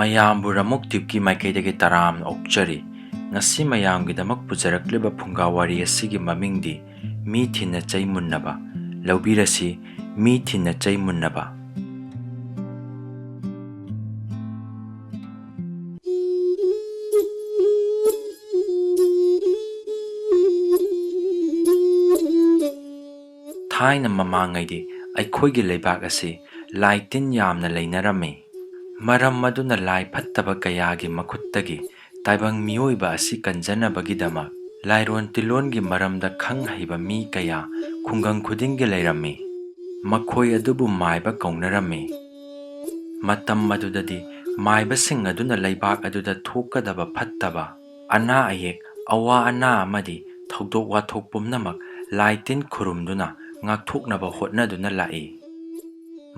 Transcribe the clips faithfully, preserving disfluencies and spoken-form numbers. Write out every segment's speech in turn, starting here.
ꯃꯌꯥꯝꯕꯨ ꯔꯃꯨꯛ ꯇꯤꯞꯀꯤ ꯃꯥꯏꯀꯩꯗꯒꯤ ꯇꯔꯥꯝꯅ ꯑꯣꯛꯆꯔꯤ꯫ ꯉꯁꯤ ꯃꯌꯥꯝꯒꯤꯗꯃꯛ ꯄꯨꯖꯔꯛꯂꯤꯕ ꯐꯨꯡꯒꯥ ꯋꯥꯔꯤ ꯑꯁꯤꯒꯤ ꯃꯃꯤꯡꯗꯤ ꯃꯤ ꯊꯤꯟꯅ ꯆꯩ ꯃꯨꯟꯅꯕ꯫ ꯂꯧꯕꯤꯔꯁꯤ, ꯃꯤ ꯊꯤꯟꯅ ꯆꯩ ꯃꯨꯟꯅꯕ꯫ ꯊꯥꯏꯅ ꯃꯃꯥꯡꯉꯩꯗꯤ ꯑꯩꯈꯣꯏꯒꯤ ꯂꯩꯕꯥꯛ ꯑꯁꯤ ꯂꯥꯏ ꯇꯤꯟ ꯌꯥꯝꯅ ꯂꯩꯅꯔꯝꯃꯤ꯫ ꯃꯔꯝ ꯑꯗꯨꯅ ꯂꯥꯏ ꯐꯠꯇꯕ ꯀꯌꯥꯒꯤ ꯃꯈꯨꯠꯇꯒꯤ ꯇꯥꯏꯕꯪ ꯃꯤꯑꯣꯏꯕ ꯑꯁꯤ ꯀꯟꯖꯅꯕꯒꯤꯗꯃꯛ ꯂꯥꯏꯔꯣꯟ ꯇꯤꯜꯂꯣꯟꯒꯤ ꯃꯔꯝꯗ ꯈꯪ ꯍꯩꯕ ꯃꯤ ꯀꯌꯥ ꯈꯨꯡꯒꯪ ꯈꯨꯗꯤꯡꯒꯤ ꯂꯩꯔꯝꯃꯤ꯫ ꯃꯈꯣꯏ ꯑꯗꯨꯕꯨ ꯃꯥꯏꯕ ꯀꯧꯅꯔꯝꯃꯤ꯫ ꯃꯇꯝ ꯑꯗꯨꯗꯗꯤ ꯃꯥꯏꯕꯁꯤꯡ ꯑꯗꯨꯅ ꯂꯩꯕꯥꯛ ꯑꯗꯨꯗ ꯊꯣꯛꯀꯗꯕ ꯐꯠꯇꯕ, ꯑꯅꯥ ꯑꯌꯦꯛ, ꯑꯋꯥ ꯑꯅꯥ ꯑꯃꯗꯤ ꯊꯧꯗꯣꯛ ꯋꯥꯊꯣꯛ ꯄꯨꯝꯅꯃꯛ ꯂꯥꯏ ꯇꯤꯟ ꯈꯨꯔꯨꯝꯗꯨꯅ ꯉꯥꯛꯊꯣꯛꯅꯕ ꯍꯣꯠꯅꯗꯨꯅ ꯂꯥꯛꯏ꯫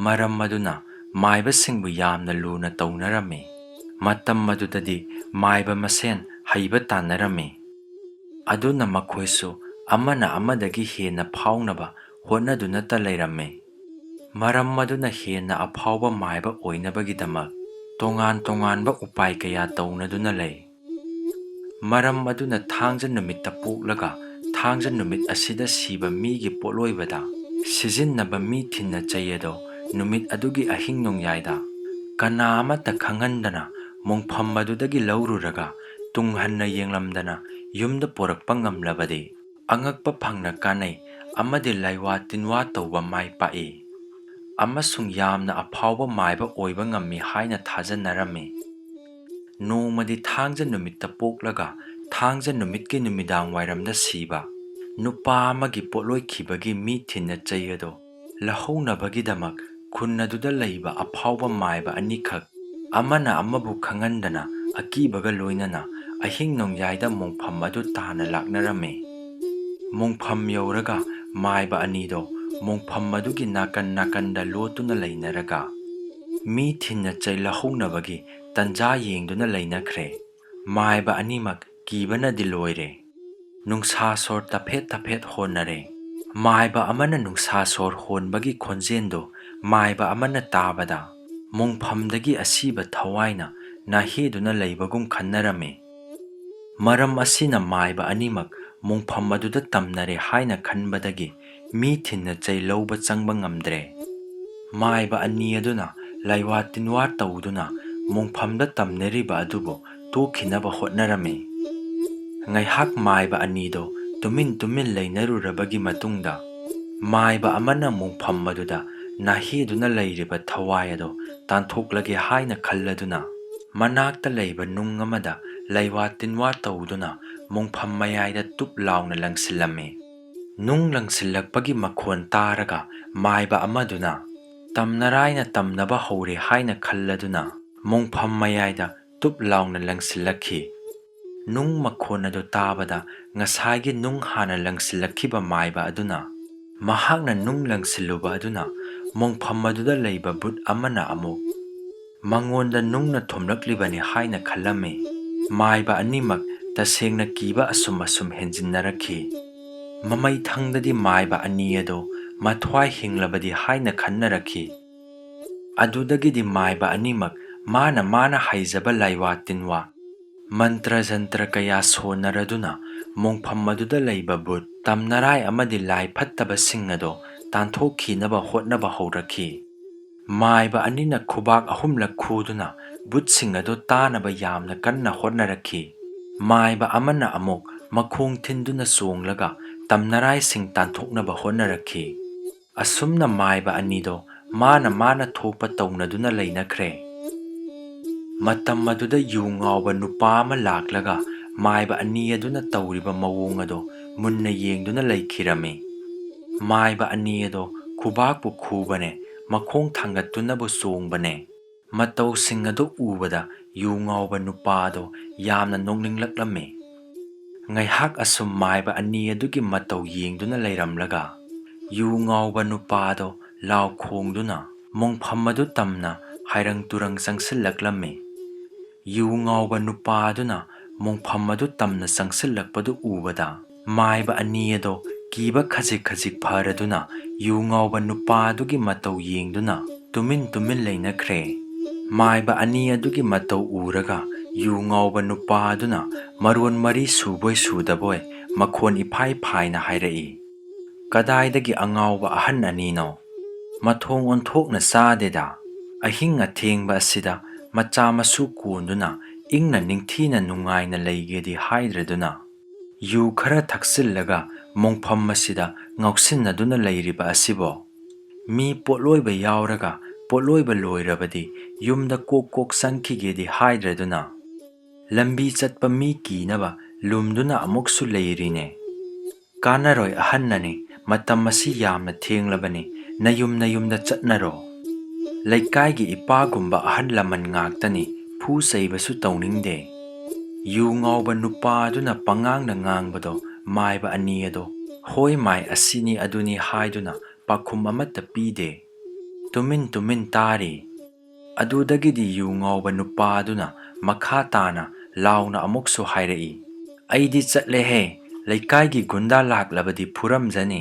ꯃꯔꯝ ꯑꯗꯨꯅ ꯃꯥꯏꯕꯁꯤꯡꯕꯨ ꯌꯥꯝꯅ ꯂꯨꯅ ꯇꯧꯅꯔꯝꯃꯤ꯫ ꯃꯇꯝ ꯑꯗꯨꯗꯗꯤ ꯃꯥꯏꯕ ꯃꯁꯦꯟ ꯍꯩꯕ ꯇꯥꯟꯅꯔꯝꯃꯤ꯫ ꯑꯗꯨꯅ ꯃꯈꯣꯏꯁꯨ ꯑꯃꯅ ꯑꯃꯗꯒꯤ ꯍꯦꯟꯅ ꯐꯥꯎꯅꯕ ꯍꯣꯠꯅꯗꯨꯅꯇ ꯂꯩꯔꯝꯃꯤ꯫ ꯃꯔꯝ ꯑꯗꯨꯅ ꯍꯦꯟꯅ ꯑꯐꯥꯎꯕ ꯃꯥꯏꯕ ꯑꯣꯏꯅꯕꯒꯤꯗꯃꯛ ꯇꯣꯉꯥꯟ ꯇꯣꯉꯥꯟꯕ ꯎꯄꯥꯏ ꯀꯌꯥ ꯇꯧꯅꯗꯨꯅ ꯂꯩ꯫ ꯃꯔꯝ ꯑꯗꯨꯅ ꯊꯥꯡꯖ ꯅꯨꯃꯤꯠꯇ ꯄꯣꯛꯂꯒ ꯊꯥꯡꯖ ꯅꯨꯃꯤꯠ ꯑꯁꯤꯗ ꯁꯤꯕ ꯃꯤꯒꯤ ꯄꯣꯠꯂꯣꯏꯕꯗ ꯁꯤꯖꯤꯟꯅꯕ ꯃꯤ ꯊꯤꯟꯅ ꯆꯩ ꯑꯗꯣ ꯅꯨꯃꯤꯠ ꯑꯗꯨꯒꯤ ꯑꯍꯤꯡ ꯅꯣꯡꯌꯥꯏꯗ ꯀꯅꯥ ꯑꯃꯠꯇ ꯈꯪꯍꯟꯗꯅ ꯃꯣꯡꯐꯝ ꯑꯗꯨꯗꯒꯤ ꯂꯧꯔꯨꯔꯒ ꯇꯨꯡ ꯍꯟꯅ ꯌꯦꯡꯂꯝꯗꯅ ꯌꯨꯝꯗ ꯄꯨꯔꯛꯄ ꯉꯝꯂꯕꯗꯤ ꯑꯉꯛꯄ ꯐꯪꯅ ꯀꯥꯟꯅꯩ ꯑꯃꯗꯤ ꯂꯥꯏꯋꯥ ꯇꯤꯟꯋꯥ ꯇꯧꯕ ꯃꯥꯏ ꯄꯥꯛꯏ ꯑꯃꯁꯨꯡ ꯌꯥꯝꯅ ꯑꯐꯥꯎꯕ ꯃꯥꯏꯕ ꯑꯣꯏꯕ ꯉꯝꯃꯤ ꯍꯥꯏꯅ ꯊꯥꯖꯅꯔꯝꯃꯤ꯫ ꯅꯣꯡꯃꯗꯤ ꯊꯥꯡꯖ ꯅꯨꯃꯤꯠꯇ ꯄꯣꯛꯂꯒ ꯊꯥꯡꯖ ꯅꯨꯃꯤꯠꯀꯤ ꯅꯨꯃꯤꯗꯥꯡ ꯋꯥꯏꯔꯝꯗ ꯁꯤꯕ ꯅꯨꯄꯥ ꯑꯃꯒꯤ ꯄꯣꯠꯂꯣꯏꯈꯤꯕꯒꯤ ꯃꯤ ꯊꯤꯟꯅ ꯆꯩ ꯑꯗꯣ ꯂꯧꯍꯧꯅꯕꯒꯤꯗꯃꯛ ꯈꯨꯟ ꯑꯗꯨꯗ ꯂꯩꯕ ꯑꯐꯥꯎꯕ ꯃꯥꯏꯕ ꯑꯅꯤꯈꯛ ꯑꯃꯅ ꯑꯃꯕꯨ ꯈꯪꯍꯟꯗꯅ ꯑꯀꯤꯕꯒ ꯂꯣꯏꯅꯅ ꯑꯍꯤꯡ ꯅꯣꯡꯌꯥꯏꯗ ꯃꯣꯡꯐꯝ ꯑꯗꯨ ꯇꯥꯅ ꯂꯥꯛꯅꯔꯝꯃꯤ꯫ ꯃꯣꯡꯐꯝ ꯌꯧꯔꯒ ꯃꯥꯏꯕ ꯑꯅꯤꯗꯣ ꯃꯣꯡꯐꯝ ꯑꯗꯨꯒꯤ ꯅꯥꯀꯟ ꯅꯥꯀꯟꯗ ꯂꯣꯠꯇꯨꯅ ꯂꯩꯅꯔꯒ ꯃꯤ ꯊꯤꯟꯅ ꯆꯩ ꯂꯧꯍꯧꯅꯕꯒꯤ ꯇꯟꯖꯥ ꯌꯦꯡꯗꯨꯅ ꯂꯩꯅꯈ꯭ꯔꯦ꯫ ꯃꯥꯏꯕ ꯑꯅꯤꯃꯛ ꯀꯤꯕꯅꯗꯤ ꯂꯣꯏꯔꯦ꯫ ꯅꯨꯡꯁꯥ ꯁꯣꯔ ꯇꯐꯦꯠ ꯇꯐꯦꯠ ꯍꯣꯟꯅꯔꯦ꯫ ꯃꯥꯏꯕ ꯑꯃꯅ ꯅꯨꯡꯁꯥ ꯁꯣꯔ ꯍꯣꯟꯕꯒꯤ ꯈꯣꯟꯖꯦꯜꯗꯨ ꯃꯥꯏꯕ ꯑꯃꯅ ꯇꯥꯕꯗ ꯃꯣꯡꯐꯝꯗꯒꯤ ꯑꯁꯤꯕ ꯊꯋꯥꯏꯅ ꯅꯥꯍꯦꯗꯨꯅ ꯂꯩꯕꯒꯨꯝ ꯈꯟꯅꯔꯝꯃꯤ꯫ ꯃꯔꯝ ꯑꯁꯤꯅ ꯃꯥꯏꯕ ꯑꯅꯤꯃꯛ ꯃꯣꯡꯐꯝ ꯑꯗꯨꯗ ꯇꯝꯅꯔꯦ ꯍꯥꯏꯅ ꯈꯟꯕꯗꯒꯤ ꯃꯤ ꯊꯤꯟꯅ ꯆꯩ ꯂꯧꯕ ꯆꯪꯕ ꯉꯝꯗ꯭ꯔꯦ꯫ ꯃꯥꯏꯕ ꯑꯅꯤ ꯑꯗꯨꯅ ꯂꯥꯏꯋꯥ ꯇꯤꯟꯋꯥ ꯇꯧꯗꯨꯅ ꯃꯣꯡꯐꯝꯗ ꯇꯝꯅꯔꯤꯕ ꯑꯗꯨꯕꯨ ꯇꯣꯛꯈꯤꯅꯕ ꯍꯣꯠꯅꯔꯝꯃꯤ꯫ ꯉꯥꯏꯍꯥꯛ ꯃꯥꯏꯕ ꯑꯅꯤꯗꯣ ꯇꯨꯃꯤꯟ ꯇꯨꯃꯤꯟ ꯂꯩꯅꯔꯨꯔꯕꯒꯤ ꯃꯇꯨꯡꯗ, ꯃꯥꯏꯕ ꯑꯃꯅ ꯃꯣꯡꯐꯝ ꯑꯗꯨꯗ ꯅꯥꯍꯦꯗꯨꯅ ꯂꯩꯔꯤꯕ ꯊꯋꯥꯏ ꯑꯗꯣ ꯇꯥꯟꯊꯣꯛꯂꯒꯦ ꯍꯥꯏꯅ ꯈꯜꯂꯗꯨꯅ, ꯃꯅꯥꯛꯇ ꯂꯩꯕ ꯅꯨꯡ ꯑꯃꯗ ꯂꯥꯏꯋꯥ ꯇꯤꯟꯋꯥ ꯇꯧꯗꯨꯅ ꯃꯣꯡꯐꯝ ꯃꯌꯥꯏꯗ ꯇꯨꯞ ꯂꯥꯎꯅ ꯂꯪꯁꯤꯜꯂꯝꯃꯤ꯫ ꯅꯨꯡ ꯂꯪꯁꯤꯜꯂꯛꯄꯒꯤ ꯃꯈꯣꯟ ꯇꯥꯔꯒ ꯃꯥꯏꯕ ꯑꯃꯗꯨꯅ ꯇꯝꯅꯔꯥꯏꯅ ꯇꯝꯅꯕ ꯍꯧꯔꯦ ꯍꯥꯏꯅ ꯈꯜꯂꯗꯨꯅ ꯃꯣꯡꯐꯝ ꯃꯌꯥꯏꯗ ꯇꯨꯞ ꯂꯥꯎꯅ ꯂꯪꯁꯤꯜꯂꯛꯈꯤ꯫ ꯅꯨꯡ ꯃꯈꯣꯟ ꯑꯗꯨ ꯇꯥꯕꯗ ꯉꯁꯥꯏꯒꯤ ꯅꯨꯡ ꯍꯥꯟꯅ ꯂꯪꯁꯤꯜꯂꯛꯈꯤꯕ ꯃꯥꯏꯕ ꯑꯗꯨꯅ, ꯃꯍꯥꯛꯅ ꯅꯨꯡ ꯂꯪꯁꯤꯜꯂꯨꯕ ꯑꯗꯨꯅ ꯃꯣꯡꯐꯝ ꯑꯗꯨꯗ ꯂꯩꯕ ꯚꯨꯠ ꯑꯃꯅ ꯑꯃꯨꯛ ꯃꯉꯣꯟꯗ ꯅꯨꯡꯅ ꯊꯣꯝꯂꯛꯂꯤꯕꯅꯤ ꯍꯥꯏꯅ ꯈꯜꯂꯝꯃꯤ꯫ ꯃꯥꯏꯕ ꯑꯅꯤꯃꯛ ꯇꯁꯦꯡꯅ ꯀꯤꯕ ꯑꯁꯨꯝ ꯑꯁꯨꯝ ꯍꯦꯟꯖꯤꯟꯅꯔꯛꯈꯤ꯫ ꯃꯃꯩ ꯊꯪꯗꯗꯤ ꯃꯥꯏꯕ ꯑꯅꯤ ꯑꯗꯣ ꯃꯊ꯭ꯋꯥꯏ ꯍꯤꯡꯂꯕꯗꯤ ꯍꯥꯏꯅ ꯈꯟꯅꯔꯛꯈꯤ꯫ ꯑꯗꯨꯗꯒꯤꯗꯤ ꯃꯥꯏꯕ ꯑꯅꯤꯃꯛ ꯃꯥꯅ ꯃꯥꯅ ꯍꯩꯖꯕ ꯂꯥꯏꯋꯥ ꯇꯤꯟꯋꯥ, ꯃꯟꯇ꯭ꯔ ꯖꯟꯇ꯭ꯔ ꯀꯌꯥ ꯁꯣꯟꯅꯔꯗꯨꯅ ꯃꯣꯡꯐꯝ ꯑꯗꯨꯗ ꯂꯩꯕ ꯚꯨꯠ, ꯇꯝꯅꯔꯥꯏ ꯑꯃꯗꯤ ꯂꯥꯏ ꯐꯠꯇꯕꯁꯤꯡ ꯑꯗꯣ ꯇꯥꯟꯊꯣꯛꯈꯤꯅꯕ ꯍꯣꯠꯅꯕ ꯍꯧꯔꯛꯈꯤ꯫ ꯃꯥꯏꯕ ꯑꯅꯤꯅ ꯈꯨꯕꯥꯛ ꯑꯍꯨꯝꯂꯛ ꯈꯨꯗꯨꯅ ꯚꯨꯠꯁꯤꯡ ꯑꯗꯨ ꯇꯥꯅꯕ ꯌꯥꯝꯅ ꯀꯟꯅ ꯍꯣꯠꯅꯔꯛꯈꯤ꯫ ꯃꯥꯏꯕ ꯑꯃꯅ ꯑꯃꯨꯛ ꯃꯈꯣꯡ ꯊꯤꯟꯗꯨꯅ ꯆꯣꯡꯂꯒ ꯇꯝꯅꯔꯥꯏꯁꯤꯡ ꯇꯥꯟꯊꯣꯛꯅꯕ ꯍꯣꯠꯅꯔꯛꯈꯤ꯫ ꯑꯁꯨꯝꯅ ꯃꯥꯏꯕ ꯑꯅꯤꯗꯣ ꯃꯥꯅ ꯃꯥꯅ ꯊꯣꯛꯄ ꯇꯧꯅꯗꯨꯅ ꯂꯩꯅꯈ꯭ꯔꯦ꯫ ꯃꯇꯝ ꯑꯗꯨꯗ ꯌꯨ ꯉꯥꯎꯕ ꯅꯨꯄꯥ ꯑꯃ ꯂꯥꯛꯂꯒ ꯃꯥꯏꯕ ꯑꯅꯤ ꯑꯗꯨꯅ ꯇꯧꯔꯤꯕ ꯃꯑꯣꯡ ꯑꯗꯣ ꯃꯨꯟꯅ ꯌꯦꯡꯗꯨꯅ ꯂꯩꯈꯤꯔꯝꯃꯤ꯫ ꯃꯥꯏꯕ ꯑꯅꯤ ꯑꯗꯣ ꯈꯨꯕꯥꯛꯄꯨ ꯈꯨꯕꯅꯦ, ꯃꯈꯣꯡ ꯊꯥꯡꯒꯠꯇꯨꯅꯕꯨ ꯆꯣꯡꯕꯅꯦ꯫ ꯃꯇꯧꯁꯤꯡ ꯑꯗꯨ ꯎꯕꯗ ꯌꯨ ꯉꯥꯎꯕ ꯅꯨꯄꯥ ꯑꯗꯣ ꯌꯥꯝꯅ ꯅꯣꯛꯅꯤꯡꯂꯛꯂꯝꯃꯤ꯫ ꯉꯥꯏꯍꯥꯛ ꯑꯁꯨꯝ ꯃꯥꯏꯕ ꯑꯅꯤ ꯑꯗꯨꯒꯤ ꯃꯇꯧ ꯌꯦꯡꯗꯨꯅ ꯂꯩꯔꯝꯂꯒ, ꯌꯨ ꯉꯥꯎꯕ ꯅꯨꯄꯥ ꯑꯗꯣ ꯂꯥꯎ ꯈꯣꯡꯗꯨꯅ ꯃꯣꯡꯐꯝ ꯑꯗꯨ ꯇꯝꯅ ꯍꯥꯏꯔꯪ ꯇꯨꯔꯪ ꯆꯪꯁꯤꯜꯂꯛꯂꯝꯃꯤ꯫ ꯌꯨ ꯉꯥꯎꯕ ꯅꯨꯄꯥ ꯑꯗꯨꯅ ꯃꯣꯡꯐꯝ ꯑꯗꯨ ꯇꯝꯅ ꯆꯪꯁꯤꯜꯂꯛꯄꯗꯨ ꯎꯕꯗ, ꯃꯥꯏꯕ ꯑꯅꯤ ꯑꯗꯣ ꯀꯤꯕ ꯈꯖꯤꯛ ꯈꯖꯤꯛ ꯐꯔꯗꯨꯅ ꯌꯨ ꯉꯥꯎꯕ ꯅꯨꯄꯥ ꯑꯗꯨꯒꯤ ꯃꯇꯧ ꯌꯦꯡꯗꯨꯅ ꯇꯨꯃꯤꯟ ꯇꯨꯃꯤꯟ ꯂꯩꯅꯈ꯭ꯔꯦ꯫ ꯃꯥꯏꯕ ꯑꯅꯤ ꯑꯗꯨꯒꯤ ꯃꯇꯧ ꯎꯔꯒ ꯌꯨ ꯉꯥꯎꯕ ꯅꯨꯄꯥ ꯑꯗꯨꯅ ꯃꯔꯣꯟ ꯃꯔꯤ ꯁꯨꯕꯣꯏ ꯁꯨꯗꯕꯣꯏ ꯃꯈꯣꯟ ꯏꯐꯥꯏ ꯐꯥꯏꯅ ꯍꯥꯏꯔꯛꯏ, "ꯀꯗꯥꯏꯗꯒꯤ ꯑꯉꯥꯎꯕ ꯑꯍꯟ ꯑꯅꯤꯅꯣ? ꯃꯊꯣꯡ ꯑꯣꯟꯊꯣꯛꯅ ꯆꯥꯗꯦꯗ꯫ ꯑꯍꯤꯡ ꯑꯊꯦꯡꯕ ꯑꯁꯤꯗ ꯃꯆꯥ ꯃꯁꯨ ꯀꯣꯟꯗꯨꯅ ꯏꯪꯅ ꯅꯤꯡꯊꯤꯅ ꯅꯨꯡꯉꯥꯏꯅ ꯂꯩꯒꯦꯗꯤ ꯍꯥꯏꯗ꯭ꯔꯗꯨꯅ, ꯌꯨ ꯈꯔ ꯊꯛꯆꯤꯜꯂꯒ ꯃꯣꯡꯐꯝ ꯑꯁꯤꯗ ꯉꯥꯎꯁꯤꯟꯅꯗꯨꯅ ꯂꯩꯔꯤꯕ ꯑꯁꯤꯕꯣ? ꯃꯤ ꯄꯣꯠꯂꯣꯏꯕ ꯌꯥꯎꯔꯒ ꯄꯣꯠꯂꯣꯏꯕ ꯂꯣꯏꯔꯕꯗꯤ ꯌꯨꯝꯗ ꯀꯣꯛ ꯀꯣꯛ ꯆꯪꯈꯤꯒꯦꯗꯤ ꯍꯥꯏꯗ꯭ꯔꯗꯨꯅ, ꯂꯝꯕꯤ ꯆꯠꯄ ꯃꯤ ꯀꯤꯅꯕ ꯂꯨꯝꯗꯨꯅ ꯑꯃꯨꯛꯁꯨ ꯂꯩꯔꯤꯅꯦ꯫ ꯀꯥꯟꯅꯔꯣꯏ ꯑꯍꯟꯅꯅꯤ, ꯃꯇꯝ ꯑꯁꯤ ꯌꯥꯝꯅ ꯊꯦꯡꯂꯕꯅꯤ, ꯅꯌꯨꯝ ꯅꯌꯨꯝꯗ ꯆꯠꯅꯔꯣ꯫ ꯂꯩꯀꯥꯏꯒꯤ ꯏꯄꯥꯒꯨꯝꯕ ꯑꯍꯜ ꯂꯃꯟ ꯉꯥꯛꯇꯅꯤ, ꯐꯨ ꯆꯩꯕꯁꯨ ꯇꯧꯅꯤꯡꯗꯦ꯫" ꯌꯨ ꯉꯥꯎꯕ ꯅꯨꯄꯥ ꯑꯗꯨꯅ ꯄꯉꯥꯡꯗ ꯉꯥꯡꯕꯗꯣ ꯃꯥꯏꯕ ꯑꯅꯤ ꯑꯗꯣ "ꯍꯣꯏ ꯃꯥꯏ, ꯑꯁꯤꯅꯤ ꯑꯗꯨꯅꯤ" ꯍꯥꯏꯗꯨꯅ ꯄꯥꯎꯈꯨꯝ ꯑꯃꯠꯇ ꯄꯤꯗꯦ꯫ ꯇꯨꯃꯤꯟ ꯇꯨꯃꯤꯟ ꯇꯥꯔꯤ꯫ ꯑꯗꯨꯗꯒꯤꯗꯤ ꯌꯨ ꯉꯥꯎꯕ ꯅꯨꯄꯥ ꯑꯗꯨꯅ ꯃꯈꯥ ꯇꯥꯅ ꯂꯥꯎꯅ ꯑꯃꯨꯛꯁꯨ ꯍꯥꯏꯔꯛꯏ, "ꯑꯩꯗꯤ ꯆꯠꯂꯦꯍꯦ, ꯂꯩꯀꯥꯏꯒꯤ ꯒꯨꯟꯗꯥ ꯂꯥꯛꯂꯕꯗꯤ ꯐꯨꯔꯝꯖꯅꯤ꯫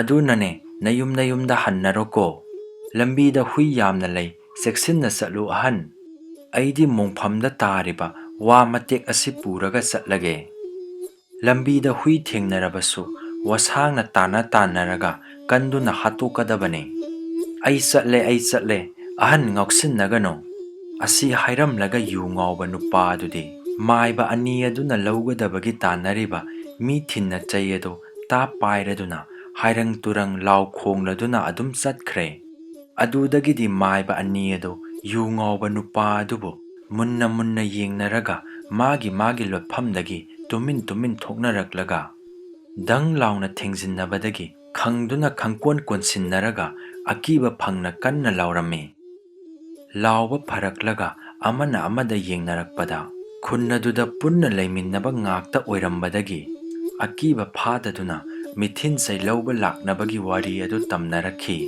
ꯑꯗꯨꯅꯅꯦ, ꯅꯌꯨꯝ ꯅꯌꯨꯝꯗ ꯍꯟꯅꯔꯣꯀꯣ꯫ ꯂꯝꯕꯤꯗ ꯍꯨꯏ ꯌꯥꯝꯅ ꯂꯩ, ꯆꯦꯛꯁꯤꯟꯅ ꯆꯠꯂꯨ ꯑꯍꯟ꯫ ꯑꯩꯗꯤ ꯃꯣꯡꯐꯝꯗ ꯇꯥꯔꯤꯕ ꯋꯥ ꯃꯇꯦꯛ ꯑꯁꯤ ꯄꯨꯔꯒ ꯆꯠꯂꯒꯦ꯫ ꯂꯝꯕꯤꯗ ꯍꯨꯏ ꯊꯦꯡꯅꯔꯕꯁꯨ ꯋꯥꯁꯥꯡꯅ ꯇꯥꯟꯅ ꯇꯥꯟꯅꯔꯒ ꯀꯟꯗꯨꯅ ꯍꯥꯠꯇꯣꯛꯀꯗꯕꯅꯤ꯫ ꯑꯩ ꯆꯠꯂꯦ, ꯑꯩ ꯆꯠꯂꯦ, ꯑꯍꯟ ꯉꯥꯎꯁꯤꯟꯅꯒꯅꯨ꯫" ꯑꯁꯤ ꯍꯥꯏꯔꯝꯂꯒ ꯌꯨ ꯉꯥꯎꯕ ꯅꯨꯄꯥ ꯑꯗꯨꯗꯤ ꯃꯥꯏꯕ ꯑꯅꯤ ꯑꯗꯨꯅ ꯂꯧꯒꯗꯕꯒꯤ ꯇꯥꯟꯅꯔꯤꯕ ꯃꯤ ꯊꯤꯟꯅ ꯆꯩ ꯑꯗꯨ ꯇꯥꯞ ꯄꯥꯏꯔꯗꯨꯅ ꯍꯥꯏꯔꯪ ꯇꯨꯔꯪ ꯂꯥꯎ ꯈꯣꯡꯂꯗꯨꯅ ꯑꯗꯨꯝ ꯆꯠꯈ꯭ꯔꯦ꯫ ꯑꯗꯨꯗꯒꯤꯗꯤ ꯃꯥꯏꯕ ꯑꯅꯤ ꯑꯗꯨ ꯌꯨ ꯉꯥꯎꯕ ꯅꯨꯄꯥ ꯑꯗꯨꯕꯨ ꯃꯨꯟꯅ ꯃꯨꯟꯅ ꯌꯦꯡꯅꯔꯒ ꯃꯥꯒꯤ ꯃꯥꯒꯤ ꯂꯣꯠꯐꯝꯗꯒꯤ ꯇꯨꯃꯤꯟ ꯇꯨꯃꯤꯟ ꯊꯣꯛꯅꯔꯛꯂꯒ ꯗꯪ ꯂꯥꯎꯅ ꯊꯦꯡꯖꯤꯟꯅꯕꯗꯒꯤ ꯈꯪꯗꯨꯅ ꯈꯪꯀꯣꯟ ꯀꯣꯟꯁꯤꯟꯅꯔꯒ ꯑꯀꯤꯕ ꯐꯪꯅ ꯀꯟꯅ ꯂꯥꯎꯔꯝꯃꯤ꯫ ꯂꯥꯎꯕ ꯐꯔꯛꯂꯒ ꯑꯃꯅ ꯑꯃꯗ ꯌꯦꯡꯅꯔꯛꯄꯗ ꯈꯨꯟ ꯑꯗꯨꯗ ꯄꯨꯟꯅ ꯂꯩꯃꯤꯟꯅꯕ ꯉꯥꯛꯇ ꯑꯣꯏꯔꯝꯕꯗꯒꯤ ꯑꯀꯤꯕ ꯐꯥꯗꯗꯨꯅ ꯃꯤꯊꯤꯟ ꯆꯩ ꯂꯧꯕ ꯂꯥꯛꯅꯕꯒꯤ ꯋꯥꯔꯤ ꯑꯗꯨ ꯇꯝꯅꯔꯛꯈꯤ꯫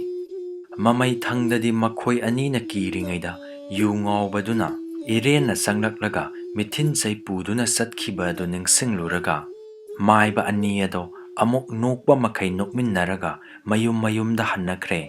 ꯃꯃꯩ ꯊꯪꯗꯗꯤ ꯃꯈꯣꯏ ꯑꯅꯤꯅ ꯀꯤꯔꯤꯉꯩꯗ ꯌꯨ ꯉꯥꯎꯕꯗꯨꯅ ꯏꯔꯦꯟꯅ ꯆꯪꯂꯛꯂꯒ ꯃꯤꯊꯤꯟ ꯆꯩ ꯄꯨꯗꯨꯅ ꯆꯠꯈꯤꯕ ꯑꯗꯨ ꯅꯤꯡꯁꯤꯡꯂꯨꯔꯒ ꯃꯥꯏꯕ ꯑꯅꯤ ꯑꯗꯣ ꯑꯃꯨꯛ ꯅꯣꯛꯄ ꯃꯈꯩ ꯅꯣꯛꯃꯤꯟꯅꯔꯒ ꯃꯌꯨꯝ ꯃꯌꯨꯝꯗ ꯍꯟꯅꯈ꯭ꯔꯦ꯫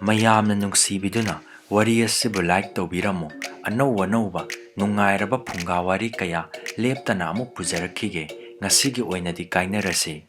ꯃꯌꯥꯝꯅ ꯅꯨꯡꯁꯤꯕꯤꯗꯨꯅ ꯋꯥꯔꯤ ꯑꯁꯤꯕꯨ like ꯇꯧꯕꯤꯔꯝꯃꯨ꯫ ꯑꯅꯧ ꯑꯅꯧꯕ ꯅꯨꯡꯉꯥꯏꯔꯕ ꯐꯨꯡꯒꯥ ꯋꯥꯔꯤ ꯀꯌꯥ ꯂꯦꯞꯇꯅ ꯑꯃꯨꯛ ꯄꯨꯖꯔꯛꯈꯤꯒꯦ꯫ ꯉꯁꯤꯒꯤ ꯑꯣꯏꯅꯗꯤ ꯀꯥꯏꯅꯔꯁꯤ꯫